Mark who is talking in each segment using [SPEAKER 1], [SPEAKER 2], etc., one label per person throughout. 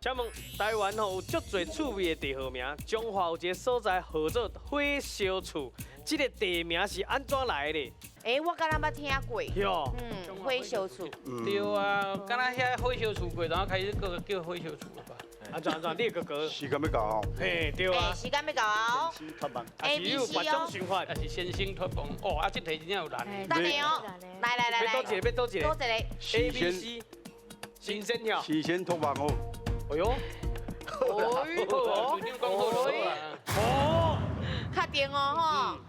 [SPEAKER 1] 請問台灣吼有足濟趣味的地號名，彰化有一个所在號做火燒厝，這个地名是按怎來的？
[SPEAKER 2] 欸，我敢若捌聽過。
[SPEAKER 1] 喲，
[SPEAKER 2] 火燒厝。
[SPEAKER 3] 對啊，敢若遐火燒厝過，然後開始閣叫火燒厝吧。
[SPEAKER 1] 按怎按怎？你的哥哥。
[SPEAKER 4] 時間欲到哦。
[SPEAKER 1] 嘿，對啊。
[SPEAKER 2] 時間欲到哦。
[SPEAKER 1] 啊是有別種想法。
[SPEAKER 3] 也是先生託夢。哦，啊，這題真正有難。
[SPEAKER 2] 等下哦，來來來來。
[SPEAKER 1] 欲倒一个，欲倒一個。
[SPEAKER 2] 倒一個。
[SPEAKER 1] A B C，新鮮呀。
[SPEAKER 4] 事先託夢哦。
[SPEAKER 1] 哎呦。
[SPEAKER 3] 哎呦，隊長講好就好啦。
[SPEAKER 1] 哦。
[SPEAKER 2] 確定哦，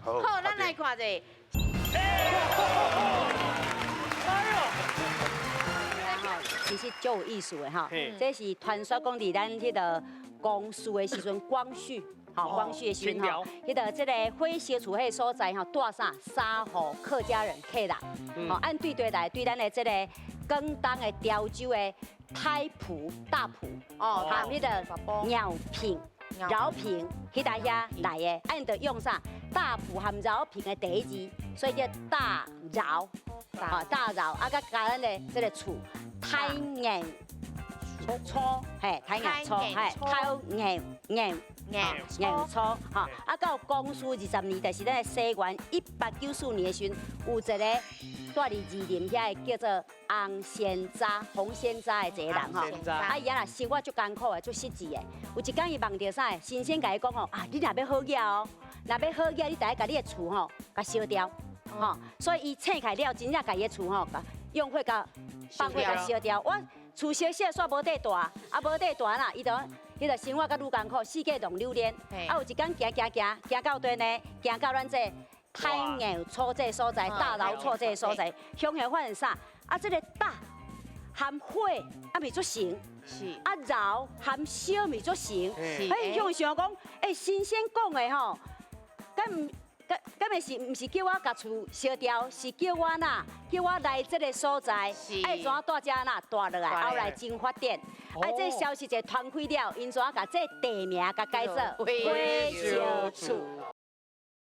[SPEAKER 2] 吼。好，咱來看者。
[SPEAKER 1] 哎呦！
[SPEAKER 5] 其實足有意思的吼，這是傳說講佇咱彼个光緒的時陣，光緒，吼，光緒的時陣吼，彼个這个火燒厝彼个所在吼，蹛啥沙河客家人客人，吼，按對對來對咱的這个廣東的潮州的太埔大埔，哦，含彼个饒平、饒平，彼搭遐來的，按就用啥大埔含饒平的第一字，所以叫大饒，啊大饒，啊，閣加咱的這个厝。太硬粗，嘿，太硬粗，嘿，太硬硬
[SPEAKER 2] 硬
[SPEAKER 5] 硬粗，吼，啊，到光緒20年，就是咱的西元1894年的時陣，有一个蹛佇二林遐的叫做洪仙渣、洪仙渣的一个人吼，啊，伊啊若生活足艱苦的，足失志的。有一工伊夢著啥？神仙共伊講吼，啊，你若欲好額哦，若欲好額，你著愛共你的厝吼，共燒掉，吼，所以伊醒起來了，真正共伊的厝吼，用火共放火共燒掉。我厝燒燒煞無塊大，啊無塊大啦，伊就彼个生活閣愈艱苦，四界浪流連。啊，有一工行行行，行到佗呢，行到咱這太硬厝這个所在，大饒厝這个所在，鄉下發現啥？啊，這个大含火啊，袂做成。啊，饒含燒袂做成。哎，鄉想講，欸，神仙講的吼，敢毋？敢敢袂是毋是叫我共厝燒掉？是叫我哪？叫我來這个所在，愛怎蹛遮哪蹛落來，後來真發展。啊，這个消息一傳開了，𪜶怎共這个地名共改做火燒厝。